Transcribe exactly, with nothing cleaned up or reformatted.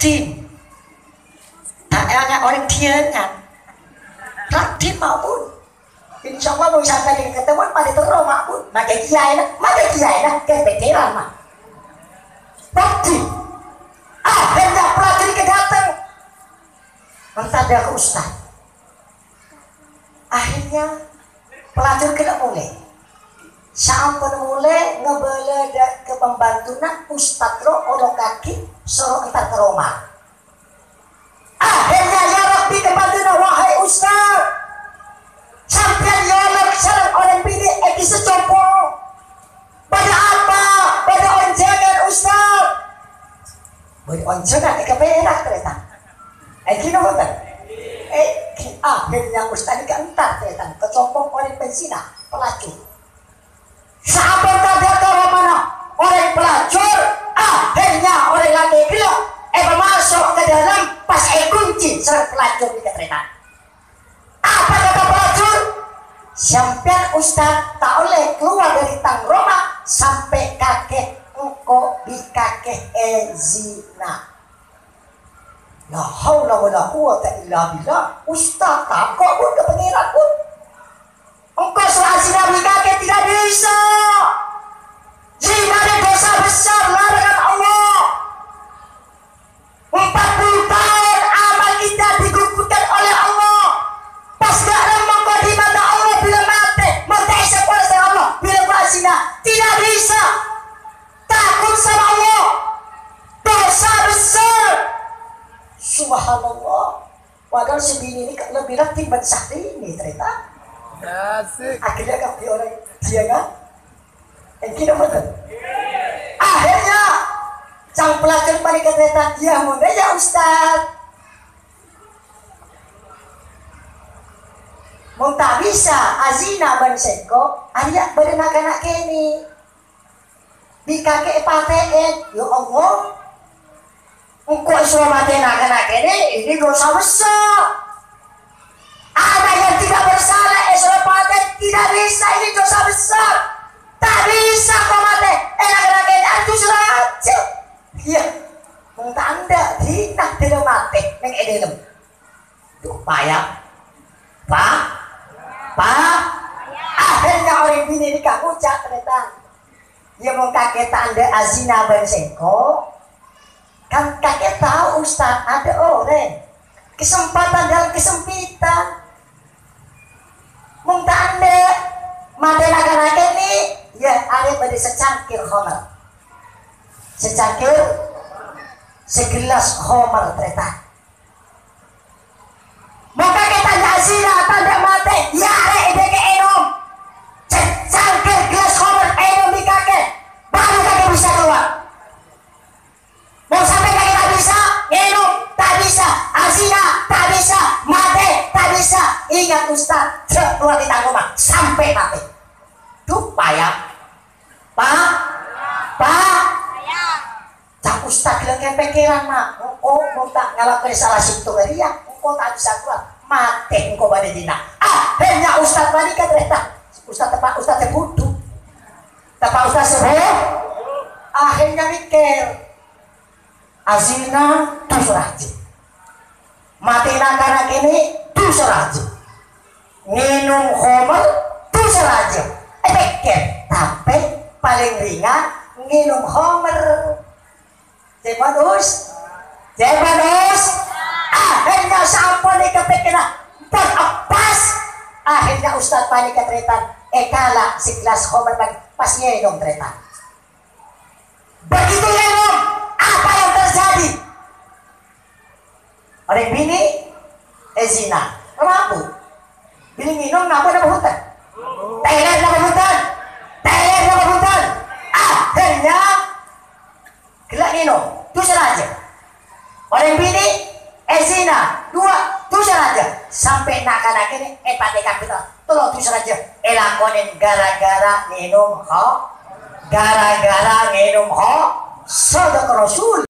Din. Ta' èangghep orèng dhiyâ, kan? Raddhin mawon. Insyaallah, mon sampèyan ketemuan, padâ terro mawon. Makè kiyaèna, makè kiyaèna, kepèkkèran, ma'. Raddhin. Akhirnya, pelacur ghâpanèka dâteng. Mènta dâ' ka ustad. Akhirnya, pelacur ghellâ' molè. Saampon molè, ngabâlâ dâ' ka pembantuna, ustad ro, olokaghi, soro entar ka roma. Akhirnya, ya Rabbi, ka pembantuna, "Wahai ustad, sampèyan nyolok sareng orèng binè' è ghissa' compo'. Bâdâ apa? Bâdâ onjhângan, ustad?" Bâdâ onjhângan è kapèra', tarètan. Èngghi napa bhunten? Èngghi, akhirnya ustad nèka entar, tarètan, ka compo' orèng pènsina, pelacur. Saampon tadâ' ka romana orèng pelacur, akhirnya orèng lakè ghellâ' èpamaso' ka dâlem, pas èkunci sareng pelacur nèka, tarètan. Apa kata pelacur? "Sampèyan ustad ta' ollè kalowar dâri tang roma sampè' kakè engko' bi' kakè èzina." La haula wala quwwata illa billah. Ustad tako', bun, ka Pangèran, bun. Engko' soro azina bi' kakè tidak bisa. Zina ini dosa besar, larangan Allah. Empat puluh tahun amal kita digugurkan oleh Allah. Pas gak remmo di mata Allah bila mati, mati sepuas Allah bila buat zina. Tidak bisa. Takut sama Allah. Dosa besar. Subhanallah. Padahal si bini ini lebih raddhin ban Syahrini, tarètan. Asik. Akhirnya kabeh orèng dhiyâ, kan? Èngghi napa bhunten? Akhirnya, sang pelacur panèka, tarètan, "Ya, mon ya, Ustad. Mon ta' bisa azina ban sèngko', arèya bâdâ na'-kana' kènè'." Bi' kakè èpatè'è, ya Allah. Engko' èsoro matè na'-kana' kènè', ini dosa besar. Anak yang tidak bersalah èsoro patè tidak bisa, ini dosa besar. Ta' bisa engko' matè, eh, na'-kana' kènè' artu saraja. Iyâ, mon ta' endâ' dinah dâlem matè, neng è dâlem. Duh, paya. Pa? Pa? Akhirnya orèng binè nèka ngoca', tarètan, "Ya, mon kakè ta' endâ' azina ban sèngko', kan kakè tao, Ustad, adâ' orèng. Kesempatan dalam kesempitan. Mon ta' endâ' matè na'-kana' kènè', ya, arèya bâdâ secangkir khomer." Secangkir, segelas khomer, tarètan. Maka kita ndak zina, ta' endâ' matè, ya arè' èdhâkè ènom. Cecangkir gelas khomer ènom bi' kakè, baru kakè bisa keluar. Mon sampè' kakè ta' bisa, ngènom ta' bisa, azina ta' bisa, matè ta' bisa. Ingat, Ustad, jhâ' keluar dâri tang roma sampè' matè. Duh, paya. Pa? Pa? Ca'na ustad ghellâ' kepèkkèran, Ma'. Engko' mon ta' ngalakonè sala sèttong rèya, engko' ta' bisa kalowar. Matè engko' bâdâ è dinna'. Akhirnya ustad panèka, tarètan. Ustad teppa' ustad sè budhu. Teppa' ustad sè bu-, akhirnya mèkkèr. Azina, dusa rajâ. Matè na'-kana' kènè', dusa rajâ. Ngènom khomer, dusa rajâ. Èpèkkèr, tapè palèng rèngan ngènom khomer. Cèpon, Us? Cèpon, Us? Akhirnya sampon èkapèkkèra, pon eppas. Akhirnya ustad panèka, tarètan, èkala' segelas khomer pas ngènom, tarètan. Begitu ngènom, apa yang terjadi? Orèng binè' èzina, mabuk. Binè' ngènom, mabuk napa bhunten? Tèlèr napa bhunten? Tèlèr napa bhunten? Akhirnya, ghellâ' ngènom, dusa rajâ. Orèng binè' èzina, duwâ' dusa rajâ. Sampè' na'-kana' kènè' èpatè'è kabbi, tello' dusa rajâ. Èlakonè gara-gara ngènom kho-, gara-gara ngènom kho-, sadaka Rasul.